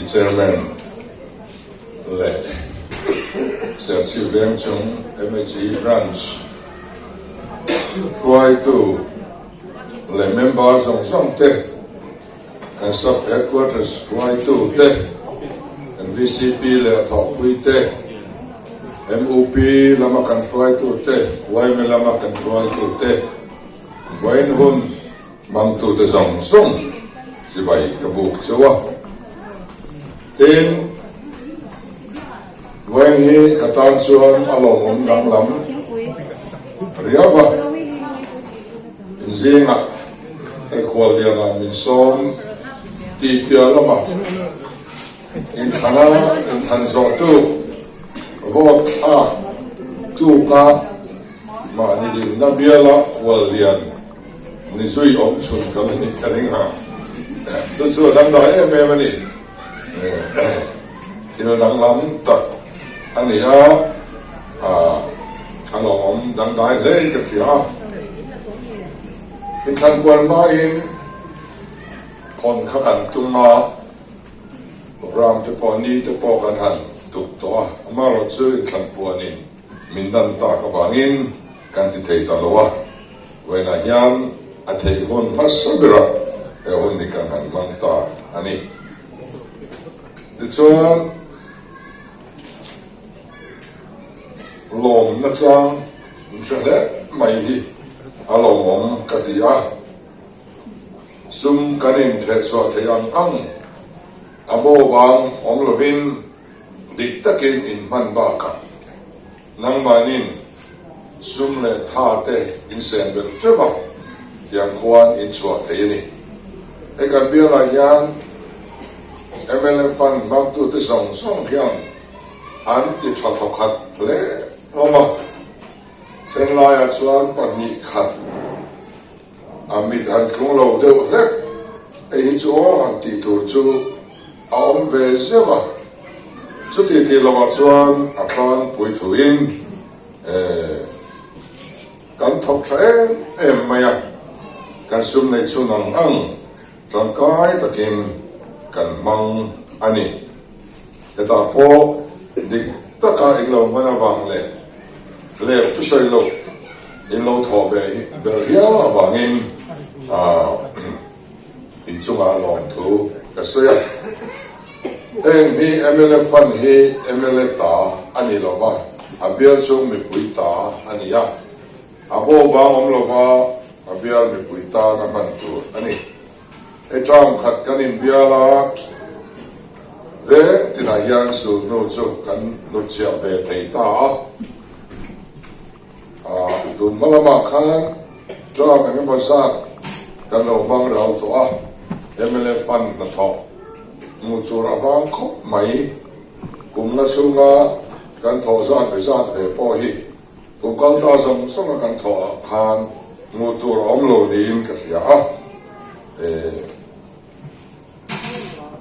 Chairman leh Serchhip Vengchung MHE Branch hruaitu leh member zawng zawng te, kan Sub Headquarters hruaitu te, kan VCP leh a thawhpui te, MUP lama kan hruaitu te, yma lama kan hruaitu te, vawiin hun hmangtute zawng zawng chibai ka buk cheu a. Tin, vawiin hi ka tan chuan a lawmawm danglam riau a. Inzingah hei khuallianah min sawm tih piah lamah inthlana inthlan zawh tuk vote thlak tuka mahni dinna biala khuallian ni zui awm chhun ka la nih ka ring a, chu chu a dangdai em em a ni. Thil danglam tak a ni a, a lawmawm dangdai hle in ka hria a. Inthlan kual hmain khawn kha kan tum a, program te pawh ni te pawh kan han tuk tawh a, amaherawhchu inthlan puanin min dan tak avangin kan ti thei ta lo a, vawiinah hian a theih hun hmasa berah he hun hi kan han hmang ta a ni. Tichuan, lawmna chang min hre hle mai hi a lawmawm ka ti a, sum kan inthehchhuah theih ang ang a bo vang awm lovin dik takin inhman bakah Nangmahnin sum leh tha te in sen belh teuh a, tiang khuan in chhuah thei a ni. He kan bialah hian mla fund hmangtute zawng zawng hian an ti tha thawkhat hle hlawm a, thenlaiah chuan 2 khat a mit han thlung lo deuh hlek, hei hi chu aw han tih tur chu a awm ve zeuh a, chuti tih lovah chuan a tlangpui thuin kan thawk tha em em mai a, kan sum neih chhun ang ang tangkai takin kan hmang a ni. Hetah pawh dik taka in lo hman avang leh lep thusawi loh in lo thawh ve belh hial avangin in chungah lawmthu ka sawi a. Heng hi mla fund hi mla ta a ni lo va, a bial chhung mipui ta a ni a, a bo bang awm lo va, a bial mipui tan a hman tur a ni. Hei term khat kan inbial a, veng tinah hian sulhnu chu kan hnutchhiah ve thei ta a. Tun hma lamah khan term eng emaw zat kan lo hmang rau tawh a, mla fund hnathawk hmuh tur a vang khawp mai. Kum la chhunga kan thawh zat ve zat ve pawh hi Kum kal ta zawng zawnga kan thawh ah khan hmuh tur a awm lo niin ka hria a,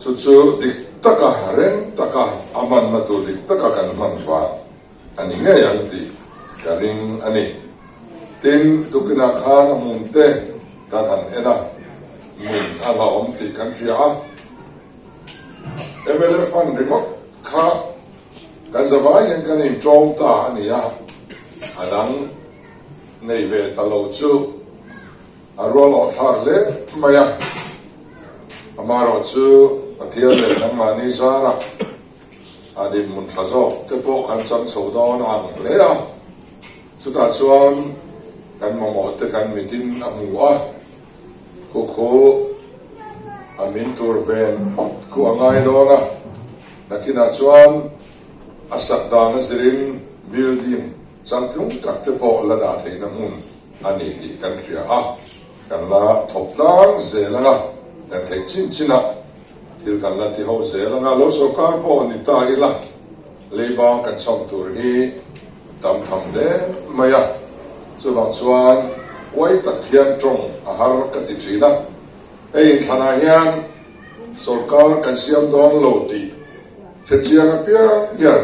chu chu dik taka, reng taka a hmanna tur dik taka kan hman vang a ni ngei ang tih ka ring a ni. Tin, tukinah khan a hmun te kan han en a, hmun a la awm tih kan hria a, mla fund ringawt kha Kan zavai hian kan intawng ta a ni a, a dang nei ve ta lo chu a rual awh thlak hle mai a. Amaherawh chu Pathian leh nangmahni zarah a dinhmun tha zawk te pawh kan chang chho dawn a ang hle a, chutah chuan kan mamawh te kan mitin a hmu a, khu khu a min tur ven khu a ngai dawn a. Nakinah chuan a sak dan a zirin building changtlung tak te pawh la dah theihna hmun a ni tih kan hria a, kan la thawk tlang zel ang a, kan theih chin chin a thil kan la ti ho zel ang a, lo sawrkar pawh ni ta ila leiba kan chhawm tur hi tam tham hle mai a, chuvang chuan huai tak hian tawng a har ka ti thin a, hei inthlanah hian Sorkar kan siam dawn lo tih hrechiang apiang hian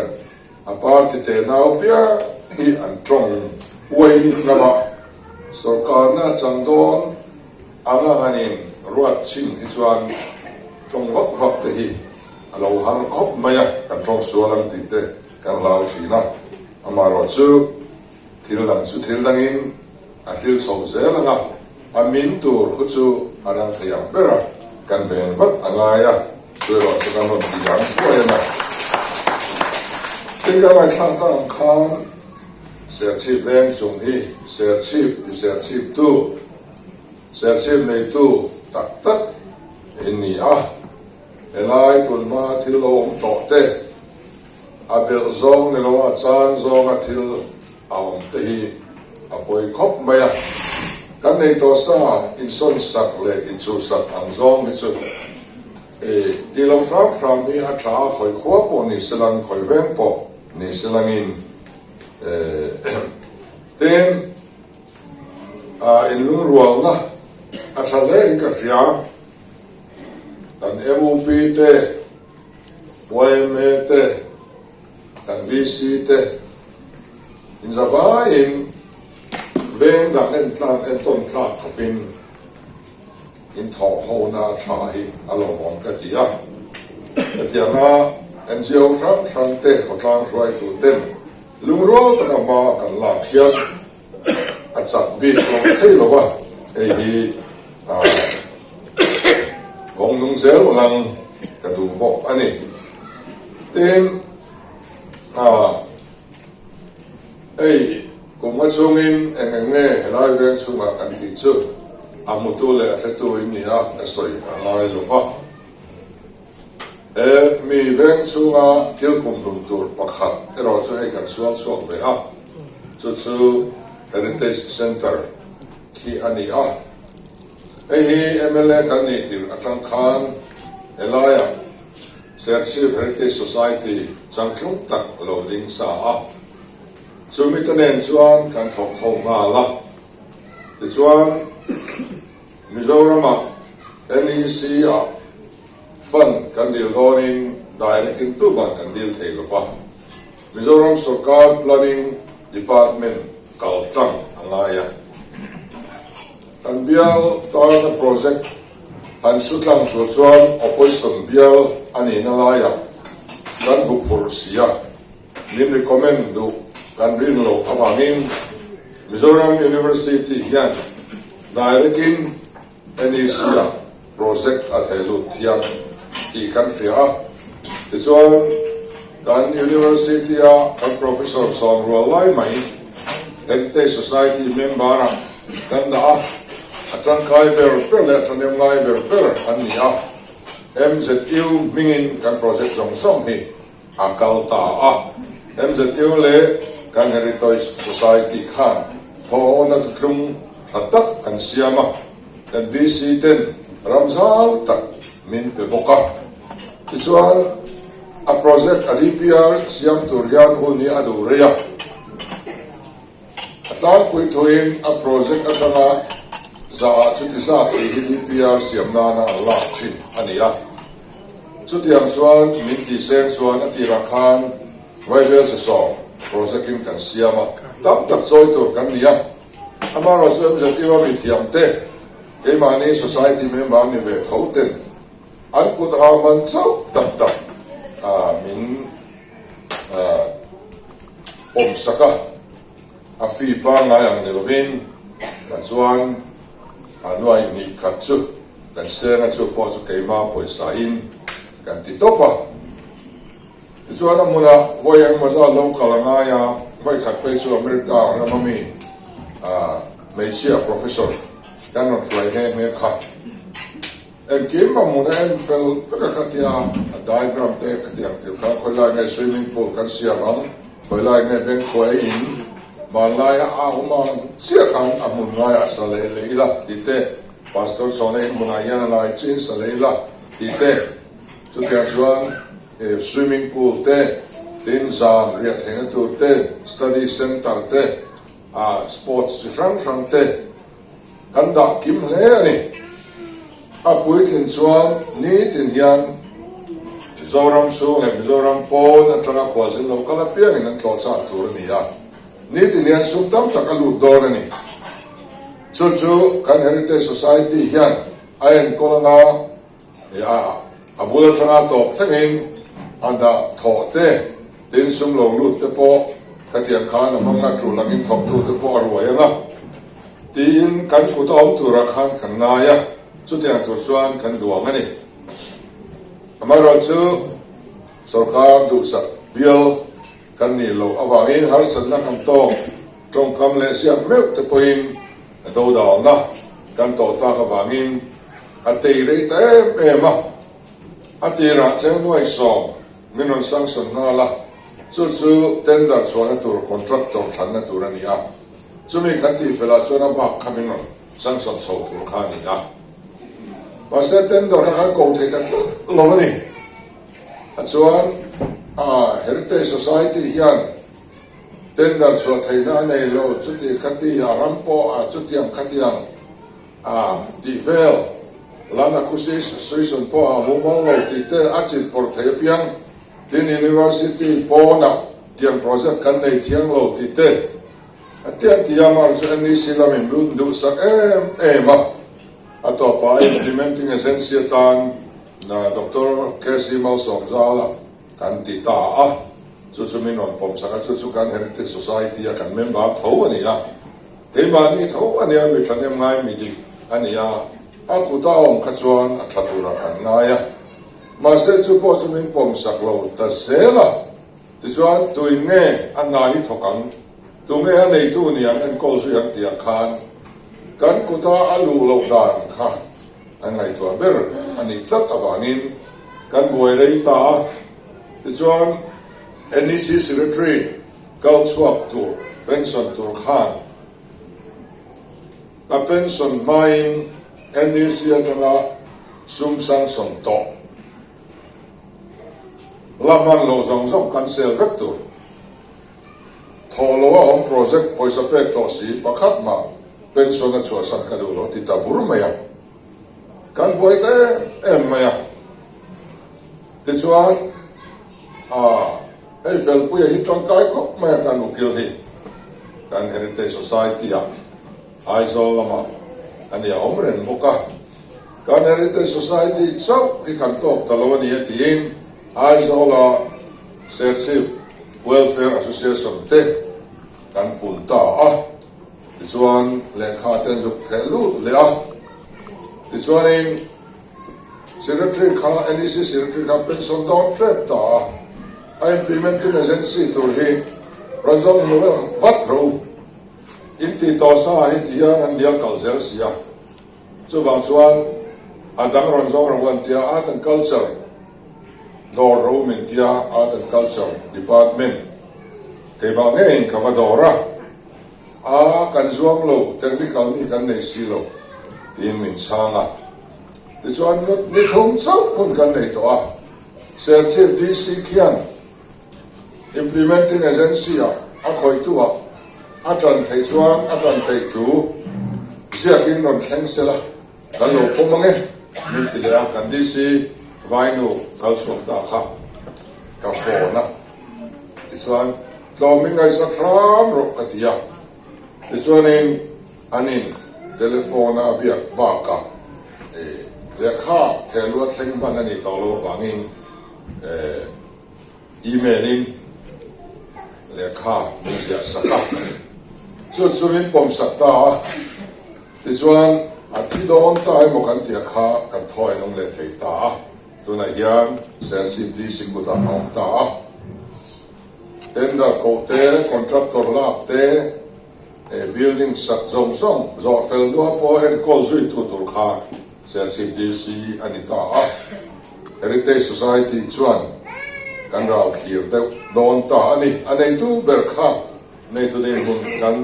a party tenau piang hi an tawng uai ngam a, sorkarna a chang dawn anga han in ruat chhin hi chuan tawng vak vak te hi. A lo har khawp mai a, kan tawng sual ang tih te kan hlau thin a, amaherawhchu thil dang chu thil dangin a hril chho zel ang a, a min tur khu chu a rang thei ang ber a, kan ven vat a ngai a, chu erawh chu kan rawn ti ang thuai a na. Tin ka ngaithlak ta ang khan Serchhip veng chung hi Serchhip ti Serchhip tu, Serchhip neitu tak tak in ni a. Helai tunhma thil lo awm tawh te, a belh zawng ni lo a chan zawnga thil a awm te hi a pawi khawp mai a. Kan nei tawh sa insawnsak leh inchhuhsak ang zawng hi chu i ti lo hram hram hi a tha a, khawi khua pawh ni se lang, khawi veng pawh ni se langin tin inlungrualna a tha hle in ka hria. Kan MUP te, yma te, kan VC te inzavaiin veng dang entlang entawn tlak khawpin inthawh hona a tha hi a lawmawm ka ti a. Hetianga NGO hrang hrang te khawtlang hruaitu ten lungrual taka hma kan lak hian A chak bik lo thei lo a, hei hi kawng nung zel lang ka duh bawk a ni. Tin, hei kum a chungin eng eng nge helai veng chhungah kan tih chu a hmutu leh a hretu in ni a, ka sawi a ngai lo va. He mi veng chhunga thil kumhlum tur pakhat erawh chu hei kan sual chhuak ve a, chu chu Heritage Centre khi a ni a. Hei hi mla kan nih tirh atang khan helaiah Serchhip Heritage Society changtlung tak lo ding sa a, chumi te nen chuan kan thawk ho nghal a. Tichuan Mizoramah NEC-ah fund kan dil dawnin direct in tuman kan dil thei lo va, Mizoram sawrkar Planning Department kal tlang a ngai a. Kan bial tana project han su tlang tur chuan opposition bial a nihna laiah kan bu phurh si a, min recommend duh kan rin loh avangin Mizoram University hian direct in NEC-ah project a theh lut thiam tih kan hria a. Tichuan, kan University-a kan Professor Sawmrual lai mai Heritage Society member-ah kan dah a, a tangkai ber ber leh a thahnem ngai ber ber an ni a. MZU hmingin kan project zawng zawng hi a kal ta a. MZU leh kan Heritage Society khan thawhawna thuthlung tha tak an siam a, kan VC ten ram zau tak min pe bawk a. Tichuan, a project a DPR siam tur hian hun hi a duh rei a. A tlangpui thuin a project atanga zaah chuti zat tih hi DPR siam nana an lak thin a ni a. Chutiang chuan min tih seng chuan a tirah khan Vaibel Sesawng project in kan siam a, tam tak chawi tur kan ni a. Amaherawhchu MZU a mithiam te, keimahni society member ni ve tho ten an kut ha man chauh tak tak min pawm sak a, a fee pangngai ang ni lovin kan chuan a nuai hnih khat chu kan seng a, chu pawh chu keima pawisa in kan ti tawp a. Tichuan a hmuna vawi engemaw zat lo kal a ngai a, vawi khat phei chu America rama mi hmeichhia professor kan rawn hruai nghe nghe kha. Engkim a hmun a en fel vek a kha tia, a diagram te khatiang thil kha khawilai nge swimming pool kan siam ang, khawilai nge bengkhuai in hmanlaia a awm ang chiah khan a hmun ngaiah sa leh leh ila tih te, Pastor Chhawna in hmunah hian a ngai chiin sa leh ila tih te, chutiang chuan swimming pool te, tin zan riah theihna tur te, study centre te, sports chi hrang hrang te, Kan dah kim hle a ni. A puitlin chuan nitin hian Mizoram chhung leh Mizoram pawn atanga khualzin lo kal apiangin an tlawh chak tur a ni a. Nitin hian sum tam tak a lut dawn a ni. Chu chu kan Heritage Society hian a enkawl anga. A bul atanga tawp thlengin a dah thawh te, tin sum lo lut te pawh khatiang khan a hmang a tul angin thawktu te pawh a ruai ang a tiin kan kut a awm turah khan kan ngai a, chutiang tur chuan kan duang a ni. Amaherawhchu sorkar duhsak bial kan nih loh avangin harsatna kan tawk tawngkam leh ziak meuh te pawhin a dodalna kan tawh tak avangin a tei rei ta em em a. A tirah cheng nuai sawm min rawn sanction nghal a, chu chu tender chhuahna tur contractor thlanna tur a ni a, chumi kan tihfelah chuan a bak kha min rawn sanction chho tur kha a ni a. Mahse tender kha kan ko thei ta tlat lo a ni. A chuan a Heritage Society hian tender chhuah theihna a nei lo, chuti khati a ram pawh a chutiang khatiang a tih vel, land acquisition pawh a mumal lo tih te a chin phawrh thei apiang, tin University pawnah tiang project kan nei thiang lo tih te a tiang ti a, mar chu NEC lamin run duhsak em em a, a tawpah implementing agency atan Doctor KC Malsawmzala kan ti ta a, chu chu min rawn pawmsak a, chu chu kan Heritage Society a kan member tho a ni a, keimahni tho a nia, mi thahnem ngai mi dik a ni a, a kuta awm kha chuan a tha turah kan ngai a, mahse chu pawh chu min pawmsak lo ta zel a, tichuan tuin nge a hna hi thawk ang, tunge a neitu ni ang enkawl zui ang tih ang khan kan kuta a luh loh dan kha An ngaihtuah ber a nih tlat avangin kan buai rei ta a, tichuan NEC Secretary kal chhuak tur pension tur khan a pension hmain NEC atanga sum sanction tawh la hman loh zawng zawng kan sel vek tur. Thawh lo a awm project pawisa pek tawh si pakhat mah pension a chhuahsan ka duh lo ti ta bur mai a, kan buai ta em em mai a. Tichuan ah hei Felpuia hi tangkai khawp mai a kan ukil hi kan Heritage Society ah Aizawl lamah a nia awm reng bawk a, kan Heritage Society chauh hi kan tawk ta lo a ni a tiin Aizawl ah Serchhip Welfare Association te kan pun ta a, tichuan lehkha te an zuk theh lut leh a, tichuanin Secretary kha NEC Secretary kha pension dawn tep ta a, a implementing agency tur hi rawn zawng hmu vel vat rawh u, in tih tawh sa hi ti hian an liam kal zel si a, chuvang chuan a dang rawn zawng rawh u an tia Art and Culture Dawr ro min tia Art and Culture Department keimah ngeiin ka va dawr a, a kan zuam lo, technical mi kan nei si lo tiin min chhang a. Tichuan ni thum chauh hun kan nei tawh a, Serchhip DC khian Implementing Agency ah a khawihtu ah a tan theih chuan a tan theih thu ziakin rawn thleng sela. Kan lo pawm ang e, min ti leh a, kan DC Vainu kal chhuak ta kha ka phone a, tichuan tlawm min ngaihsak hram rawh ka ti a, tichuanin an in telephone a biak bakah lehkha thehluah thleng hman a nih tawh loh avangin Email in lehkha min ziah sak a, chu chu min pawm sak ta a, tichuan a thi dawn ta emaw kan tih kha kan thaw in awm leh thei ta a, tunah hian Serchhip DC kutah a awm ta a, tender koh te, contractor lak te, building sak zawng zawng zawh fel hnuah pawh enkawl zui tu tur kha Serchhip DC a ni ta a, Heritage Society chuan kan ral thlir deuh dawn ta a ni. A neitu ber kha neitu dinhmun kan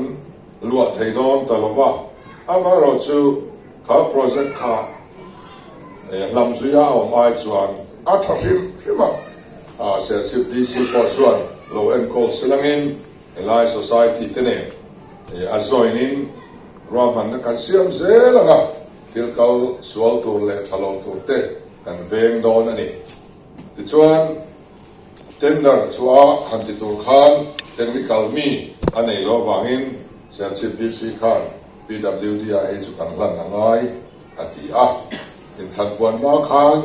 luah thei dawn ta lo va, amaherawh chu kha project kha hlam zuia a awm ai chuan a tha hrim hrim a, Serchhip DC pawh chuan lo enkawl silangin helai society te nen a join in ruahmanna kan siam zel ang a. Thil kal sual tur leh tha lo tur te kan veng dawn a ni. Tichuan, tender chhuah han ti tur khan technical mi a nei lo avangin Serchhip DC khan PWD ah hei chu kan hlan a ngai a ti a. Inthlan puan hma khan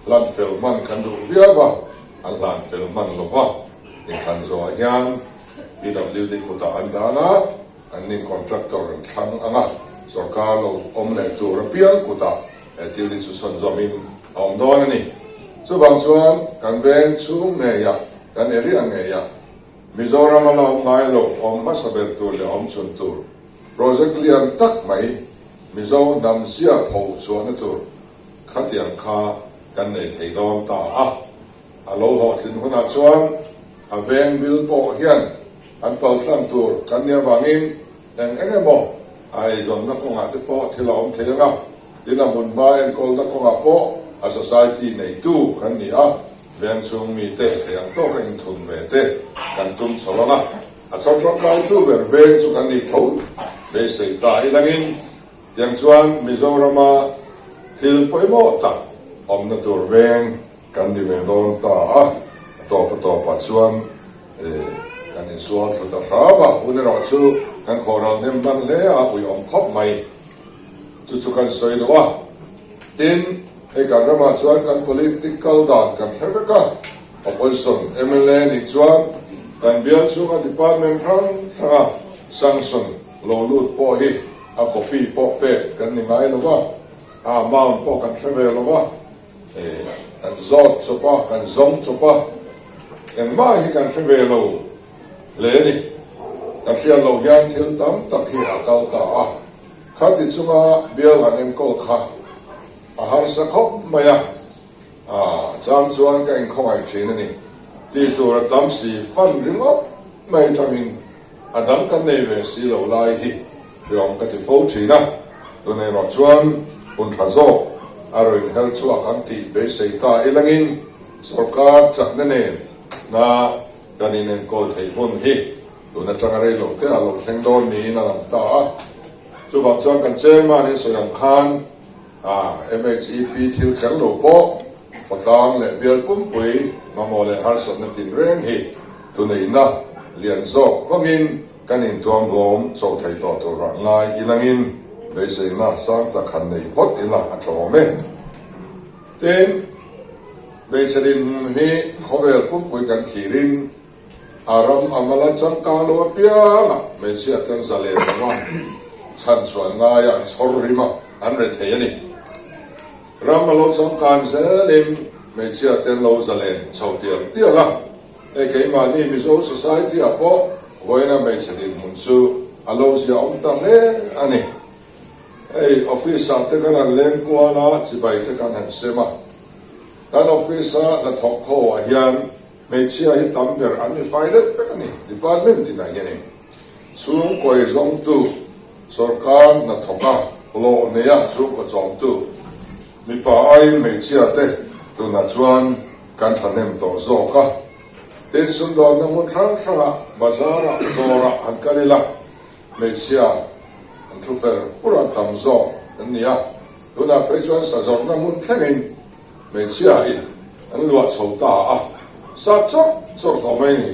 Hlan fel hman kan duh viau a, an hlan fel hman lo va, inthlan zawhah hian PWD kutah an dan a, an nin contractor an thlang ang a, sorkar lo awm leh tur apiang kutah he thil hi chu sawnzawmin a awm dawn a ni. Chuvang chuan kan veng chhung ngeiah, kan area ngeiah Mizoram a la awm ngai lo, awm hmasa ber tur leh awm chhun tur project lian tak mai Mizo hnam zia pho chhuahna tur Khatiang kha kan nei thei dawn ta a, a lo hlawhtlin hunah chuan a veng bil pawh hian an paltlang tur kan nih avangin eng eng emaw a eizawnna kawngah te pawh thil a awm thei ang a, tin a hmunhma enkawlna kawngah pawh a society neitu kan ni a, veng chhung mite thei ang tawka inthun ve te kan tum chho ang a, a chhawr tangkaitu ber veng chu kan nih tho beisei ta ilangin. Tiang chuan Mizorama thil pawimawh tak awmna tur veng kan ni ve dawn ta a, a tawp a tawpah chuan kan insual thlu ta hram a, hun erawh chu kan khawhral hnem hman hle a, uiawm khawp mai. Chu chu kan sawi duh a, tin hei kan ramah chuan kan political dan kan hre vek a, opposition mla nih chuan kan bial chhunga department hrang hranga sanction lo lut pawh hi A copy pawh pek kan ni ngai lo va, a amount pawh kan hre ve lo va, kan zawt chawp a, kan zawng chawp a, engmah hi kan hre ve lo hle a ni. Kan hriat loh hian thil tam tak hi a kal ta a, khati chunga bial han enkawl kha a harsa khawp mai a, a chang chuan ka inkhawngaih thin a ni. Tih tur a tam si fan ringawt mai tangin A dang kan nei ve si lo lai hi hriawm ka ti fo thin a, tun erawh chuan hun tha zawk a rawn inher chhuak ang tih beisei ta ilangin sawrkar chakna nen na kan inenkawl theih hun hi tun atanga rei lo te a lo thleng dawn niin a lang ta a. Chuvang chuan kan chairman in sawi ang khan MHEP thil kher lo pawh khawtlang leh bial pumpui mamawh leh harsatna tinreng hi Thuneihna lian zawk hmangin kan intuam hlawm chho thei tawh turah ngai ilangin beiseina sang tak han nei phawt ila a tha awm e. Tin, hmeichhe dinhmun hi khawvel pumpui kan thlirin a ram a mala changkang lo apiangah hmeichhia ten zalen lova chhanchhuah ngaia an chhawr rim a, an re thei a ni. Ram a lo changkan zelin hmeichhia ten lo zalen chho tial tial a. Hei keimahni Mizo Society ah pawh vawiina hmeichhe dinhmun chu a lo zia awm ta hle a ni. Hei office ah te kan han leng kual a, chibai te kan han sem a. Kan office a hnathawk ho ah hian hmeichhia hi tam ber an ni fai deuh vek a ni, department tinah hianin. Chhungkawi zawngtu, sawrkar hnathawk a hlawh nei a chhungkaw chawmtu, mipa aiin hmeichhia te tunah chuan Kan thahnem tawh zawk a, tin sumdawnna hmun hrang hrangah bazarah dawrah han kal ila, hmeichhia an thu fer fur a tam zawk an ni a, tunah phei chuan sa zawrhna hmun thlengin hmeichhia in an luah chho ta a, sa chawrh chawrh tawh mai ni.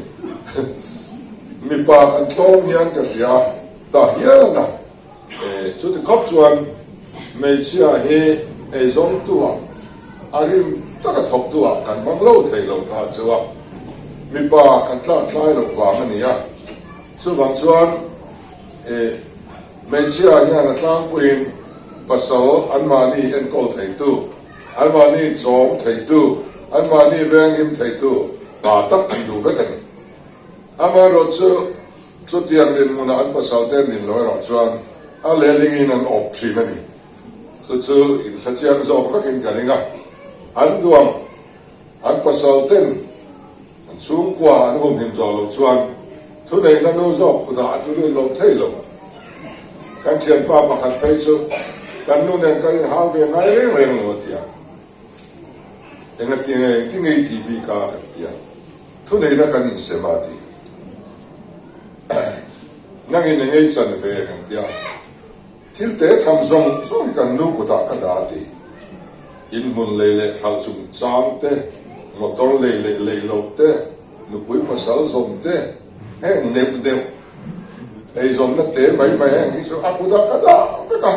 Mipa kan tlawm hian ka hria ta hial a na. Chuti khawp chuan hmeichhia hi eizawngtu-ah a rim taka thawktu-ah kan hmang lo thei lo ta chu a, mipa kan tlak tlai loh vang a ni a. Chuvang chuan hmeichhia hian a tlangpuiin pasal anmahni enkawl theitu, anmahni chawm theitu, anmahni venghim theitu pa tak an duh vek a ni. Amaherawhchu, Chutiang dinhmunah an pasalte an din lo erawh chuan a lehlingin an awp thin a ni. Chu chu inhre chiang zawk vekin ka ring a. An duang an pasalten an chhungkua an humhim zawh loh chuan thuneihna nu zawk kutah a tlu lut lo thei lo. Kan thianpa pakhat phei chu kan nu nen kan inhau ve ngai reng reng lo a ti a. Engati nge engtin nge i tih bik a kan ti a. Thuneihna kan insem a ti. Nangin eng ei chan ve kan ti a, thil te tham zawng zawng hi kan nu kutah ka dah a ti. Inhmun lei leh thlauh chung chang te, motor lei leh lei loh te, nupui pasal zawm te, heng neuh neuh eizawnna te mai mai heng hi chu a kutah ka dah vek a.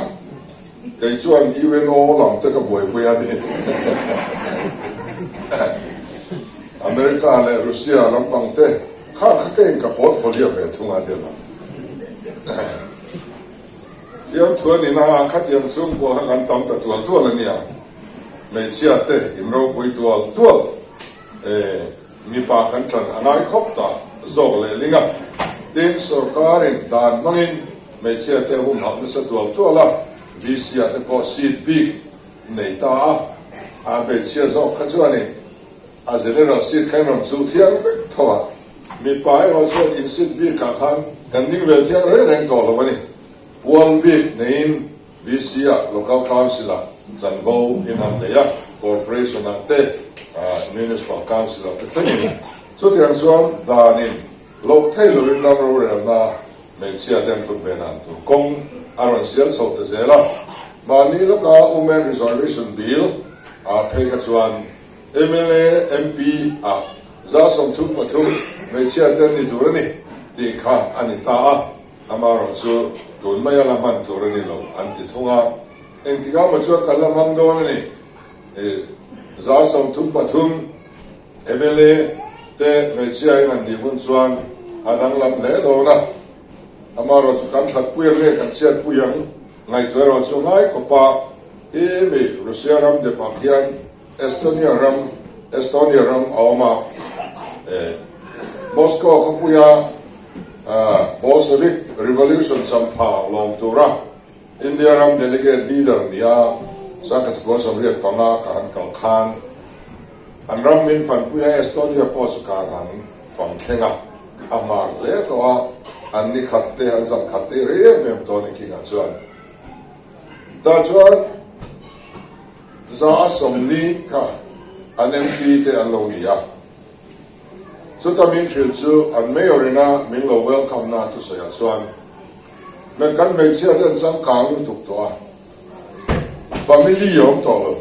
Kei chuan UNO lam te ka buaipui a ni. America leh Russia lampang te kha kha keiin ka portfolio ve thung a tia lo. Fiamthu a nihna ah khatiang chhungkua kha kan tam ta tual tual a nia. Hmeichhia te in ropui tual tual e, mipa kan ṭan a ngai khawp ta zawk lehling a. Tin, sorkarin dan hmangin hmeichhia te humhak nasa tual tual a, VC ah te pawh seat bik nei ta a, a hmeichhia zawk kha chuanin a general seat kha in rawn chuh thiang vek tho a. Mipa erawh chuan in seat bikah khan kan ding ve thiang reng reng tawh lo a ni. Pual bik neiin VC ah Local Council ah chanvo in han nei a, Corporation ah te, Municipal Council ah te thlengin. Chutiang chuan danin loh thei loin ram rorelna hmeichhia te an thut ve dan tur kawng a rawn sial chho ta zel a. Mahni lawka Women Reservation Bill ah phei kha chuan mla, MP ah 33% hmeichhia te an ni tur a ni tih kha a ni ta a. Amaherawh chu tun maia la hman tur a ni lo an ti thung a, engtikah maw chuan kan la hmang dawn a ni. 33% mla te hmeichhia in an nih hun chuan a danglam hle dawn a, amaherawh chu kan thatpui ang nge kan chhiatpui ang ngaihtuah erawh chu ngai khawp a, hi mi Russia ram depah khian Estonia ram Estonia ram a awm a, Moscow khawpuia Bolshevik Revolution champha lawm tura India ram delegate leader nia 1985 ka han kal khan an ram min fanpuia Estonia pawh chu kan han fang thleng a, a hmar hle tawh a, an ni khat te an zan khat te rei em em tawh a ni khingah chuan. Tah chuan 40% kha an MP te an lo ni a. Chuta min hrilh chu an Mayor ina min lo welcome na thusawiah chuan, Me kan hmeichhia te an changkang lutuk tawh a, family a awm tawh lo,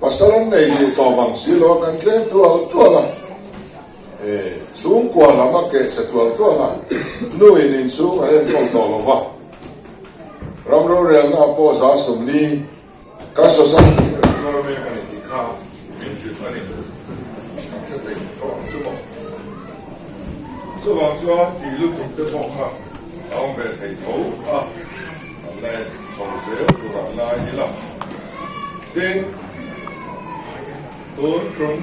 pasal an nei duh tawh vang si lo a kan tlem tual tual a, e chhungkua lam a keh che tual tual a, nu in inchhung an enkawl tawh lo va, ram rorelna pawh 40% Kan society hi kan tuar mek a ni tih kha min hrilh a ni. Kan hre thei tawh ang chu maw? Chuvang chuan tih lutuk te pawh kha a awm ve thei tho a, kan la en chho zel tur ang lai ila. Tin, tun tum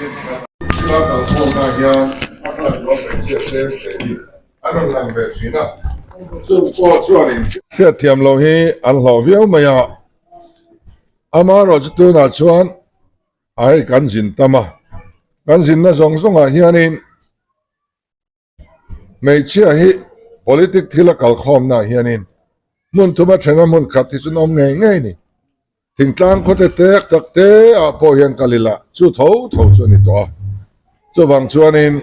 inthlan. Thila kalkhawmna hian a hmanrua hmeichhia tlem te hi An rawn lang ve thin a, chung pawh chuanin. Hriatthiam loh hi an hlawh viau mai a, amaherawhchu tunah chuan a hei kan zin tam a, kan zinna zawng zawngah hianin hmeichhia hi politic thila kalkhawmnaah hianin hmun thuma thena hmun khat hi chu an awm ngei ngei a ni. Thingtlang khawte tek tak te ah pawh hian kal ila chu tho tho chu a ni tawh a, chuvang chuanin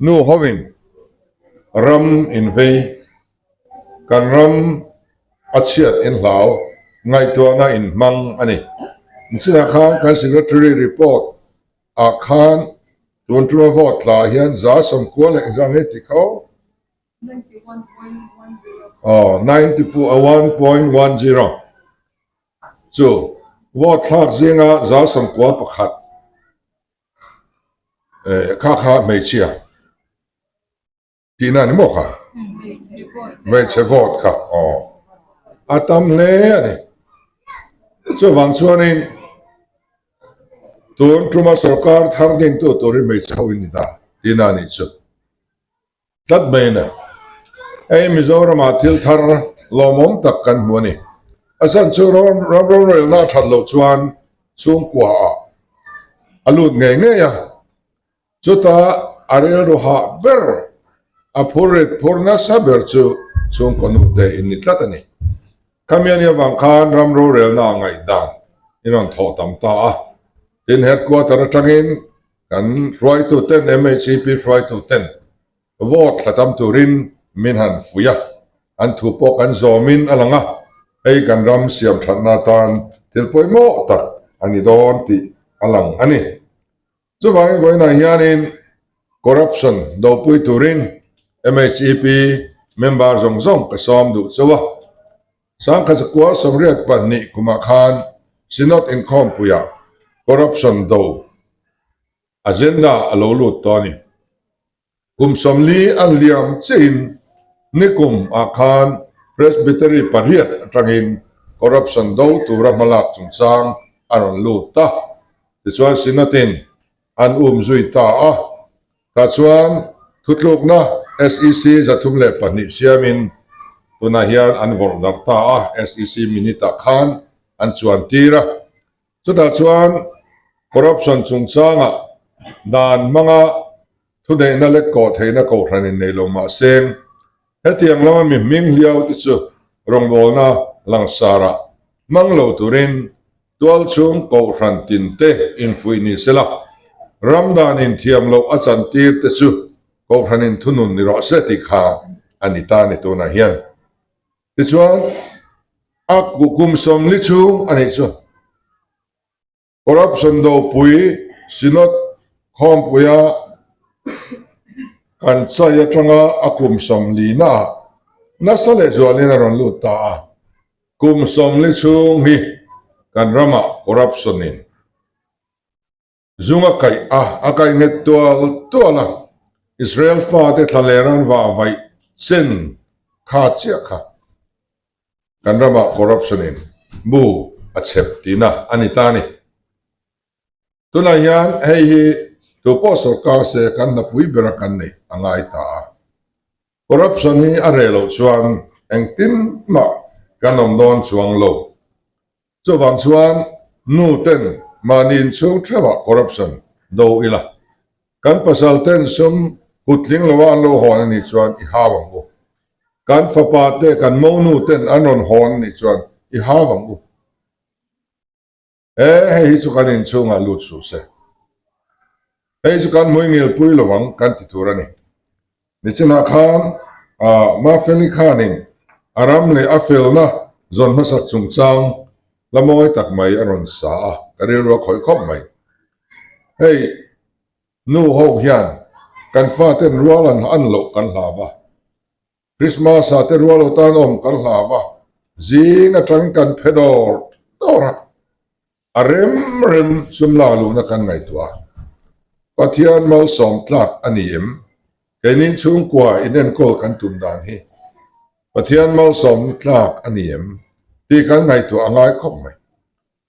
Nu hovin ram in vei, kan ram a chhiat in hlau, ngaihtuahna in hmang a ni. Nichinah khan kan Secretary report ah khan tun tuma vote tla hian 90 leh engzah nge tih kho? Aw, 91.10 chu vote thlak zinga 91%. Kha kha hmeichhia tihna ni maw kha? Hmeichhe vote kha aw a tam hle a ni. Chuvang chuanin tun tuma sorkar thar dingtu turin hmeichhe ho in ni ta tihna a nih chu. Tlat mai na. Hei Mizoramah thil thar lawmawm tak kan hmu a ni. A chhan chu ram rorelna a that loh chuan chhungkua ah a lut ngei ngei a. Chuta a rilru hah ber, a phurrit phur nasa ber chu chhungkaw nute in ni tlat a ni. Khami a nih avang khan ram rorelna a ngaihdan in rawn thawh tam ta a. Tin, headquarter atangin Kan hruaituten, MHEP hruaituten vote thla tam turin min han fuih a, an thu pawh kan zawmin a lang a, hei kan ram siam thatna atan thil pawimawh tak a ni dawn tih a lang a ni. Chuvangin vawiinah hianin corruption dopui turin MHEP member zawng zawng ka sawm duh chauh a, 1982 kumah khan Synod inkhawmpuiah. Corruption do agenda a lo lut tawh a ni. Kum 40 an liam chiahin nikum ah khan Presbytery pariat atangin corruption do tura hmalak chungchang a rawn lut ta. Tichuan Synod in an um zui ta a. Tah chuan thutlukna SEC 302 siamin tunah hian an vawrh darh ta a, SEC minute ah khan an chuan tir a. Chutah chuan corruption chungchangah dan hmanga thuneihna lek kawh theihna kohhran in nei lo mahse hetiang lama mi hming hliau te chu rawngbawlna langsarah hmang lo turin tualchhung kohhran tin te infuih ni sela, ram dan inthiam loh a chantir te chu kohhran in thunun ni rawh se tih kha a ni ta ni tunah hian. Tichuan, a kum 40 chhung a nih chu. Corruption dopui Synod khawmpuia kan chai atanga a kum 40 naah nasa lehzualin a rawn lut ta a. Kum 40 chhung hi kan ramah corruption in zung a kaih a, a kaih nghet tual tual a. Israel fate thla leh ran vah vaih chen kha chiah kha kan ramah corruption in bu a chep tihna a ni ta a ni. Tunah hian hei hi tupawh sorkar se kan hnapui bera kan neih a ngai ta a. Corruption hi a reh loh chuan engtin mah kan awm dawn chuang lo. Chuvang chuan nu ten mahni inchhung theuhah corruption do ila, kan pasal ten sum kut tling loa an lo hawn a nih chuan i hau ang u. Kan fapa te kan monu ten an rawn hawn a nih chuan i hau ang u. E, hei hi chu kan inchhungah lut suh se. Hei chu kan hmuingil pui lo ang kan ti tur a ni. Nichinah khan Mafeli khanin a ram leh a felna zawn hmasak chungchang la mawi tak mai a rawn sa a, ka rilru a khawih khawp mai. Hei nu ho hian kan faten rual an an loh kan hlau va. Christmas ah te rual lo tan awm kan hlau a, zing atang kan phe dawr dawr a, a rem rem sum lak luhna kan ngaihtuah a. Pathian malsawm tlak a ni em? Keini chhungkua inenkawl kan tum dan hi Pathian malsawmna tlak a ni em? tih kan ngaihtuah a ngai khawp mai.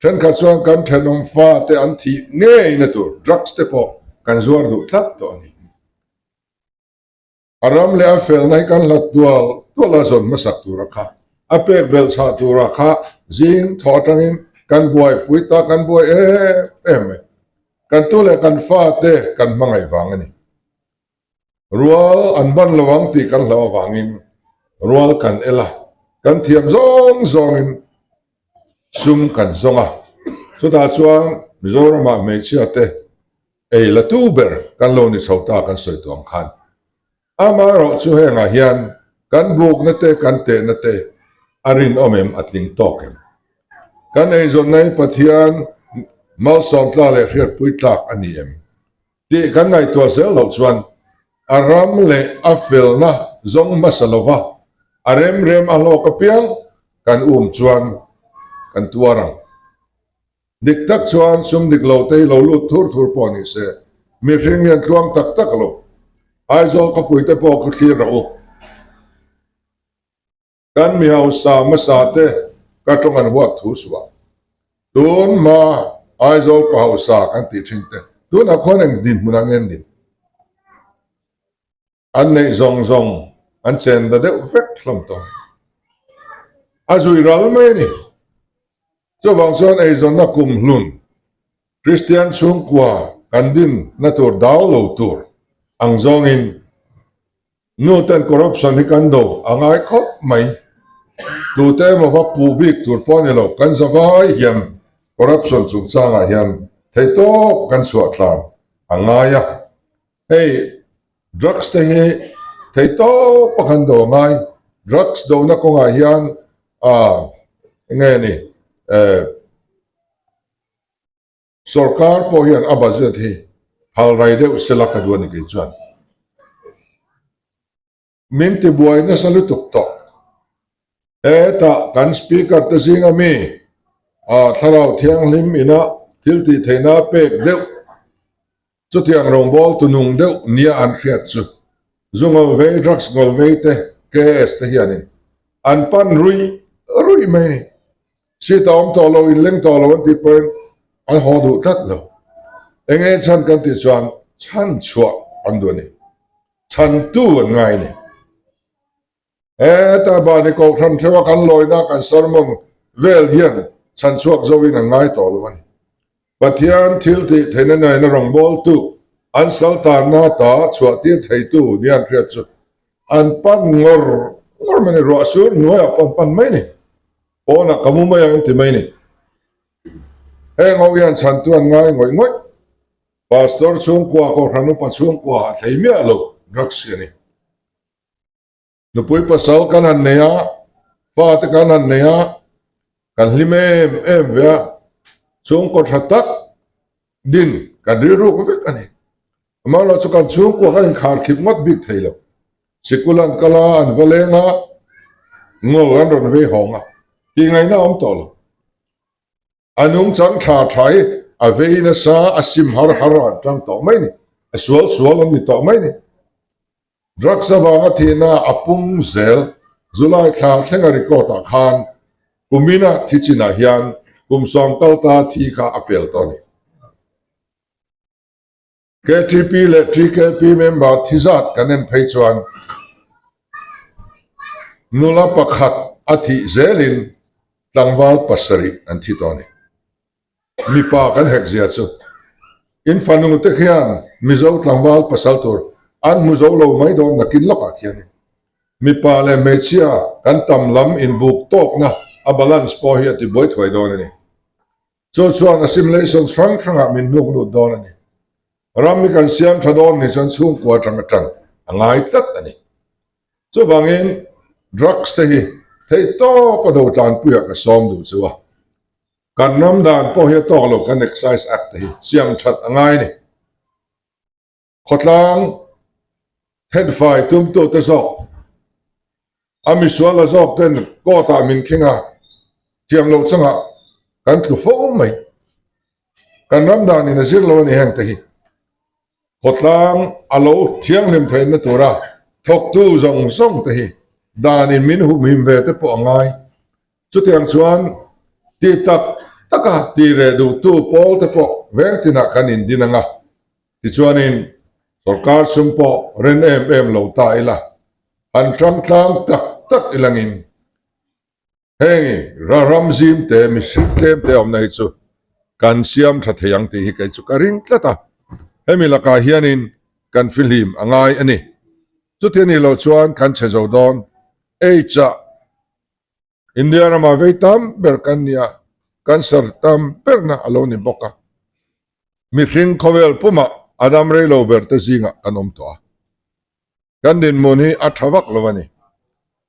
Thenkhat chuan kan thenawm fate an thih ngeina tur drugs te pawh kan zuar duh tlat tawh a ni. A ram leh a felna hi kan hlat tual tual a zawn hmasak tura kha, a pek belh chhah tura kha zing thaw atangin kan buaipui ta, kan buai em em mai. Kan tu leh kan fate kan hmangaih vang a ni. Rual an ban lo ang tih kan hlauh avangin rual kan el a, kan thiam zawng zawngin sum kan zawng a. Chutah chuan Mizoramah hmeichhia te Ei la tu ber kan lo ni chho ta kan sawi tawh ang khan. Amaherawh chu hengah hian kan bukna te kan tehna te a rinawm em a tling tawk em? Kan eizawnna hi Pathian malsawm tla leh hriatpui tlak a ni em? Tih kan ngaihtuah zel loh chuan a ram leh a felna zawng hmasa lova a rem rem a hlawk apiang kan um chuan kan tuar ang. Dik tak chuan sum dik lo te hi lo lut thur thur pawh ni se, mihring hian tluang tak tak lo. Aizawl khawpui te pawh khu thlir rawh u. Kan mi hausa hmasa te ka tawng an huat thu suh a. Tun hma Aizawl pa hausa kan tih thin te tunah khuan eng dinhmun ah nge an din? An neih zawng zawng an chen da deuh vek hlawm tawh. A zui ral mai a ni. Chuvang chuan eizawnna kum hlun Kristian chhungkua kan din na tur dau lo tur ang zawngin nu ten corruption hi kan do a ngai khawp mai. Tute emaw va puh bik tur pawh a ni lo. Kan zavai hian corruption chungchangah hian theihtawp kan chhuah tlan a ngai a. Hei drugs te hi thei tawp a kan do a ngai, drugs dona kawngah hian ah enge ni eh sorkar pawh hian a budget hi hal rai deuh sela ka duh a ni kei chuan. Min ti buai nasa lutuk tawh. Hetah kan speaker te zinga mi ah thlarau thianghlim ina. thil tih theihna pek deuh chutiang rawngbâwl tu nung deuh nia an hriat chu zu ngawl vei, drugs ngawl vei te, KS te hianin an pan ruih ruih mai a ni. Seat a awm tawh lo, inleng tawh lo an tih pawhin an haw duh tlat lo. Eng nge chhan kan tih chuan chhan chhuah an duh a ni. Chhantu an ngai a ni. Heta mahni kohhran theuha kan lawina kan sermon vel hian chhan chhuak zoin an ngai tawh lo a ni. Pathian thil tih theihna naina rawngbawltu an sal tanna ta chhuah tir theitu nia an hriat chu an pan ngawr ngawr mai a ni. Ruah sur hnuaiah pawh an pan mai a ni. Pawnah ka mu mai ang an ti mai a ni. Heng ho hian chhantu an ngai ngawih ngawih. Pastor chhungkua, Kohhran upa chhungkua a thlei miah lo drugs hi a ni. Nupui pasal kan han nei a, fate kan han nei a, kan hlim em em ve a, chhungkaw tha tak din kan rilruk vek a ni. Amaherawhchu chu kan chhungkua kan inkhar khip ngawt bik thei lo. Sikul an kal a, an va leng a, ngaw an rawn vei hawng a, tih ngaihna a awm tawh lo. A nungchang tha tha hi a vei nasa, a sim har har an tang tawh mai ni. A sual sual an ni tawh mai ni. Drugs avanga thihna a pung zel. July thla thlenga record ah khan kumina thi chinah hian kum 10 kalta thi kha a pel tawh a ni. KTP leh TKP member thi zat kan en phei chuan nula pakhat a thih zelin tlangval pasarih an thi tawh a ni. Mipa kan hek zia chu in fanu te khian Mizo tlangval pasal tur an hmu zo lo mai dawn nakin lawkah khianin mipa leh hmeichhia kan tam lam inbuk tawkna a balance pawh hi a ti buai thuai dawn a ni. Chu chuan assimilation hrang hrangah min hnuk lut dawn a ni. Ram hi kan siam tha dawn ni chuan chhungkua atang atang a ngai tlat a ni. Chuvangin drugs te hi theih tawp a do tlanpuiah ka sawm duh chu a. Kan ram dan pawh hi a tawk lo kan Excise Act te hi siam that a ngai a ni. Khawtlang thenfai tumtute zawk, a misual la zawk ten court ah min khing a, thiam loh changah kan tlu fo mai. Kan ram dan in a zir lo a ni heng te hi. Khawtlang a lo thianghlim theihna tura thawktu zawng zawng te hi dan in min humhim ve te pawh a ngai. Chutiang chuan ti tak taka ti reh duhtu pawl te pawh veng tinah kan indin ang a. Tichuanin sorkar sum pawh ren em em lo ta ila, han tangtlang tak tak ilangin heng ram zim te mihring tlem te awmna hi chu kan siam tha thei ang tih hi kei chu ka ring tlat a, hemi lakah hianin kan fihlim a ngai a ni. Chuti a nih loh chuan kan chhe zo dawn. H-ah. India ramah vei tam ber kan ni a, cancer tam berna a lo ni bawk a. Mihring khawvel pumah a dam rei lo ber te zingah kan awm tawh a. Kan dinhmun hi a tha vak lo a ni.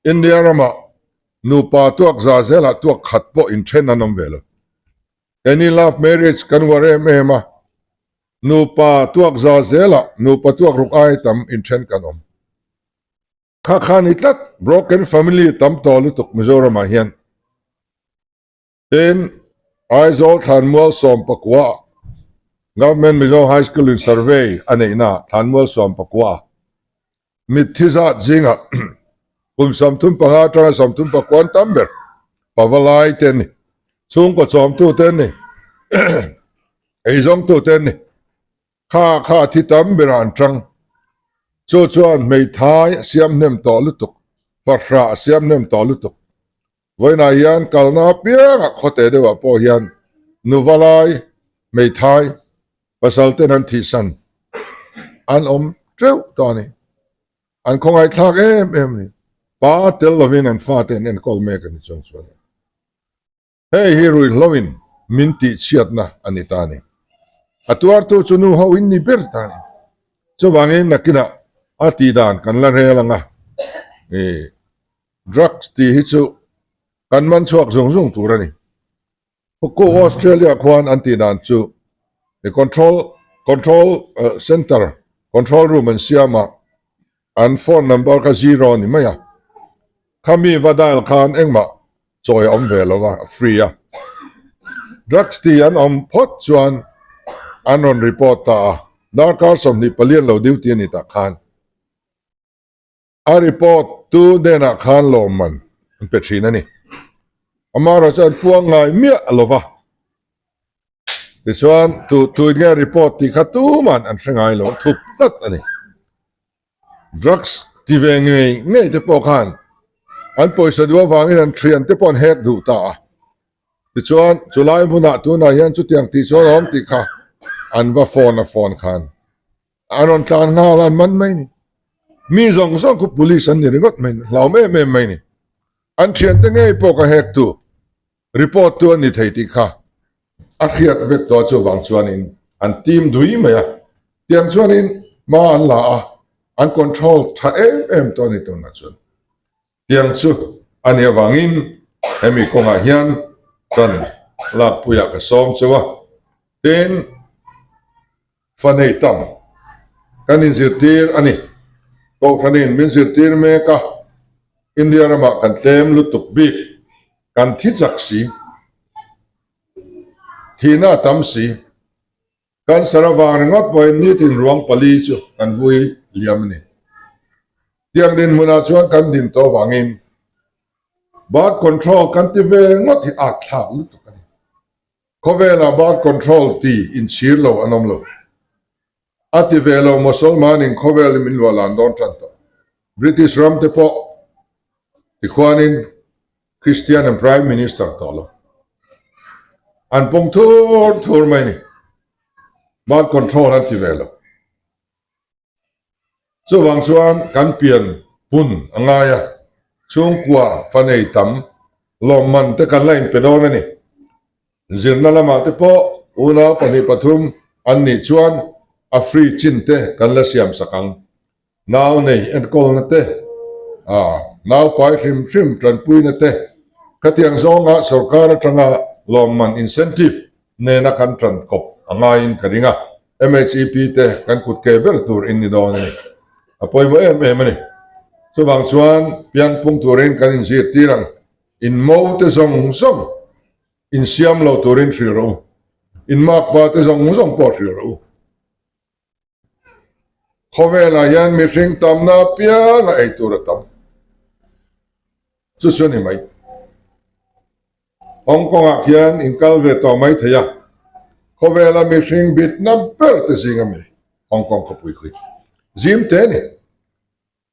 India ramah nupa tuak za zelah tuak khat pawh inthen an awm ve lo. Keini love marriage kan uar em em a, nupa tuak za zelah nupa tuak ruk ai tam inthen kan awm. Kha kha ni tlat, broken family tam tawh lutuk Mizoram ah hian. Tin, Aizawl Thlanmual 14 ah Government Mizo High School in survey a neihna ah Thlanmual 14 ah mitthi zat zingah kum 35 atanga 34 an tam ber, pavalai te an ni, chhungkaw chawmtu te an ni, eizawngtu te an ni. Kha kha thi tam berah an tang. Chu chuan hmeithai a siam hnem tawh lutuk, fahrah a siam hnem tawh lutuk. Vawiinah hian kalna apiangah khawte deuhah pawh hian nuva lai hmeithai pasal ten an thihsan an awm teuh tawh a ni. An khawngaihthlak em em a ni. Pa tel lovin an fate an enkawl mek a ni chuang chuan. Hei hi ruihhloin min tihchhiatna a ni ta a ni. A tuartu chu nu ho in ni ber ta a ni. Chuvangin nakinah a tihdan kan la rel ang a, ih drugs tih hi chu kan man chhuak zung zung tur a ni. Huku Australia khuan an tihdan chu control control center control room an siam a, an phone number kha zero a ni mai a. Khami va dial khan engmah chawi a awm ve lo a, a free a. Drugs ti an awm phawt chuan an rawn report ta a, darkar 24 an lo duty a ni tah khan a report tu hnenah khan lawmman an pe thin a ni. Amaherawhchu an puang ngai miah lo va, tichuan tu tuin nge report tih kha tuman an hre ngai lo, an thup tlat a ni. Drugs ti ve ngei ngei te pawh khan an pawisa duh avangin an thian te pawh an hek duh ta a. Tichuan chulai hmunah tunah hian chutiang tih chuan a awm tih kha an va phone a phone khan an rawn tlan nghal a an man mai ni. Mi zawng zawng khu police an ni ringawt mai ni, hlauhawm em em mai ni. An thiante ngei pawh ka hek tu report tu a ni thei tih kha a hriat vek tawh a chuvang chuanin an team dui mai a, tiang chuanin hma an la a, an control tha em em tawh a ni tunah chuan. Tiang chu a nih avangin hemi kawngah hian ṭan lakpuiah ka sawm cheu a, tin fa nei tam kan inzirtir a ni. Kohhranin min zirtir mek a, India ramah kan tlem lutuk bik, kan thi chak si, thihna a tam si. Cancer avang ringawt pawhin nitin ruang pali chu kan vui liam a ni. Tiang dinhmunah chuan kan din tawh avangin birth control kan ti ve ngawt hi at thlak lutuk a ni. Khawvelah birth control ti inchhir lo an awm lo. A ti ve lo Mosolmanin khawvel hi min luah lan dawn tan tawh. British ram te pawh tikhuanin Christian an Prime Minister tawh lo. An pung thur thur mai ni. Birth control an ti ve lo. Chuvang chuan kan pian hun a ngai a, chhungkua fa nei tam lawmman te kan la inpe dawn a ni. Zirna lamah te pawh unau pahnih pathum an nih chuan a free chin te kan la siam sak ang. Nau nei enkawlna te, nau pai hrim hrim tanpuina te, khatiang zawnga sorkar atanga lawmman incentive nena kan tan kawp a ngaiin ka ring a. MHEP te kan kut ke ber tur in ni dawn a ni. A pawimawh em em a ni. Chuvang chuan piangpung turin kan inzirtir ang. In mo te zawng zawng insiam lo turin hrilh rawh u. In makpa te zawng zawng pawh hrilh rawh u. Khawvelah hian mihring tamna apianga ei tur a tam. Chu chu a ni mai. Hong Kong ah khian in kal ve tawh mai thei a, khawvela mihring bitna ber te zing a mi Hong Kong khawpui khi zim te ni.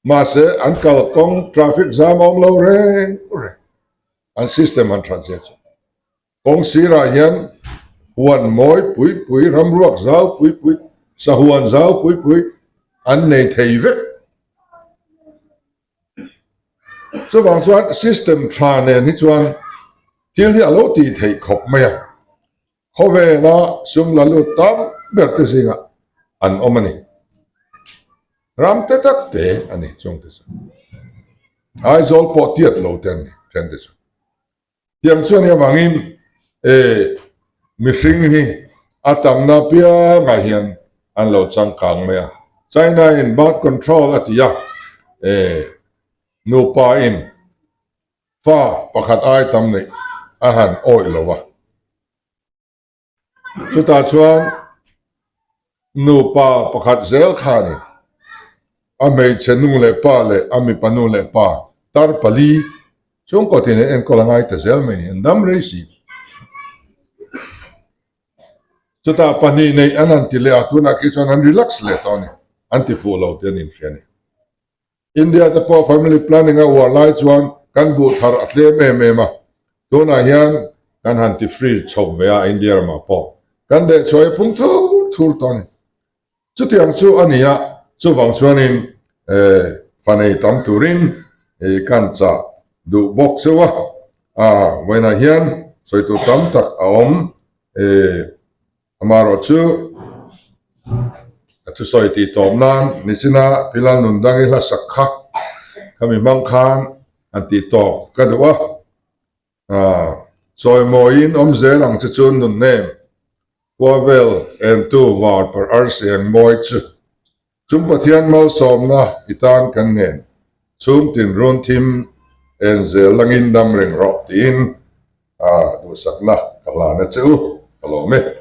Mahse an kal kawng traffic jam a awm lo reng reng, an system han that zia chu. Kawng sirah hian huan mawi pui pui, ramruak zau pui pui, sahuan zau pui pui an nei thei vek. Chuvang chuan system tha nen hi chuan thil hi a lo tih theih khawp mai a, khawvela sum la lut tam ber te zingah an awm a ni. Ram te tak te a ni chung te chu. Aizawl pawh tiat lo te an ni then te chu. Tiang chuan hi avangin e mihring hi a tamna piangah hian an lo changkang mai a. China in birth control a ti a, e nupa in fa pakhat ai tam neih a han awih lo a. Chutah chuan nupa pakhat zel khanin a hmeichhe nu leh pa leh a mipa nu leh pa tar pali chhungkaw tin an enkawl a ngai ta zel mai ni, an dam rei si. Chutah pahnih neih an han ti leh a, tunah khi chuan an relax leh tawh a ni, an ti fuh lo tih an inhria a ni. India te pawh family planning a uar lai chuan kan buh thar a tlem em em a, tunah hian kan han ti free chho ve a India ramah pawh kan deh chhuah hi phung thur thur tawh a ni. Chutiang chu a ni a, chuvang chuanin fa nei tam turin kan chah duh bawk cheu a, vawiinah hian sawi tur tam tak a awm. Amaherawh chu a thusawi tih tawp nan nichina Pilal Nundangi hla sak kha khami hmang khan han tih tawp ka duh a. Chawimawiin awm zel ang che chu nun nem khua vel entu var par arsi eng mawi chu. Chung Pathian malsawmna i tan kan ngen chhungtin run thim en zel langin dam reng rawh tiin. Duhsakna ka hlan a che u, ka lawm e.